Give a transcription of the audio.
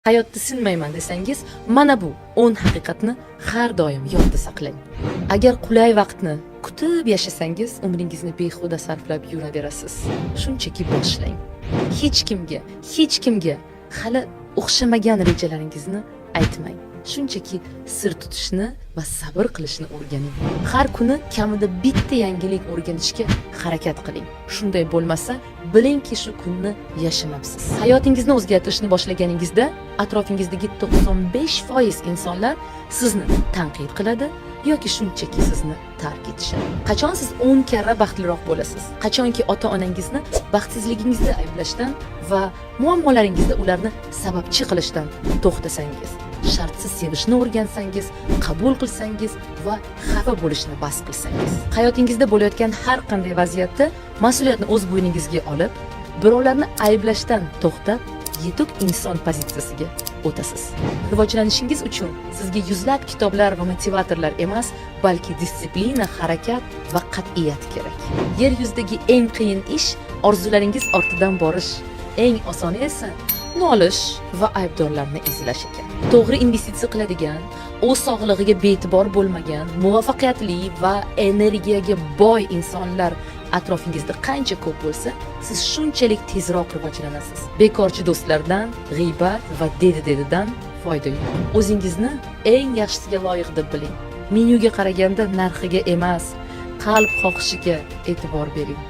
Hayotda sinmayman desangiz, mana bu 10 haqiqatni har doim yodda saqlang. Agar qulay vaqtni kutib yashasangiz, umringizni behuda sarflab yuraverasiz. Shunchaki boshlang. Hech kimga, hech kimga hali o'xshamagan rejalaringizni aytmang. Shunchaki sir tutishni va sabr qilishni o'rganing. Har kuni kamida bitta yangilik o'rganishga harakat qiling. Shunday bo'lmasa, bilingki, shu kunni yashamabsiz. Hayotingizni o'zgartirishni boshlaganingizda atrofingizdagi 95% insonlar sizni tanqid qiladi yoki shunchaki sizni tark etishadi. Qachon siz 10 karra baxtliroq bo'lasiz? Qachonki ota-onangizni baxtsizligingizda ayblashdan va muammolaringizda ularni sababchi qilishdan to'xtasangiz, shartsiz sevishni o'rgansangiz, qabul qilsangiz va xafa bo'lishni bas qilsangiz. Hayotingizda bo'layotgan har qanday vaziyatda mas'uliyatni o'z bo'yningizga olib, birovlarni ayblashdan to'xtab, yetuk inson pozitsiyasiga o'tasiz. Rivojlanishingiz uchun sizga yuzlab kitoblar va motivatorlar emas, balki дисциплина, harakat va qat'iyat kerak. Yer yuzidagi eng qiyin ish orzularingiz ortidan borish. Eng osoni esa nolish va aybdorlarni izlash ekan. To'g'ri investitsiya qiladigan, o'z sog'lig'iga bee'tibor bo'lmagan, muvaffaqiyatli va energiyaga boy insonlar atrofingizda qancha ko'p bo'lsa, siz shunchalik tezroq rivojlanasiz. Bekorchi do'stlardan, g'iybat va dedi-dedidan foyda yo'q. O'zingizni eng yaxshisiga loyiq deb biling. Menyuga qaraganda narxiga emas, qalb xohishiga e'tibor bering.